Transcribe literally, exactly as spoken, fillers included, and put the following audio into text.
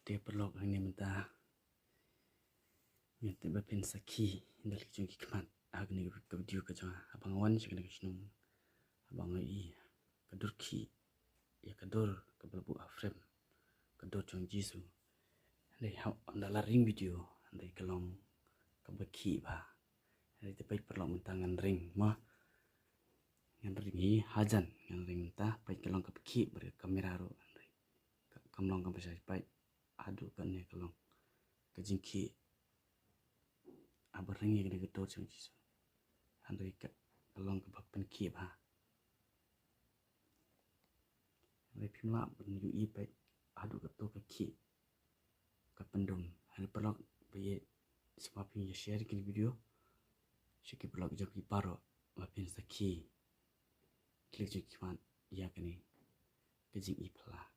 Te paralok, hangne mynta ngan tip ba phin sakhi da ki jong ki khmat ha kane ka video ka jong nga. Haba nga wan sha kane ka shnong, haba nga i ka dur khih, ïa ka dur kaba la buh ha frame, ka dur jong Jisu. Hynrei haba nga la ring video, hynrei ka long kaba khih bha. Hynrei te peit paralok, mynta ngan ring mo. Ngan ring hi hajan, ngan ring mynta, peit ka long kaba khih bad ka kamera ruh, hynrei ka, kam long kaba shai. Peit haduh katne ka long ka jingkhih haba ring ïa kane ka dur jong Jisu. Hynrei ka, ka long kaba pynkhih bha. Hynrei phim lah ban ïohi, peit haduh kato ka khih ka pyndum. Hynrei paralok, ba ïa sngewbha phin ïa share kine ki video sha ki paralok jong phi baroh, ba phin sakhi khlieh jong ki khmat ïa kane ka jingïaphylla.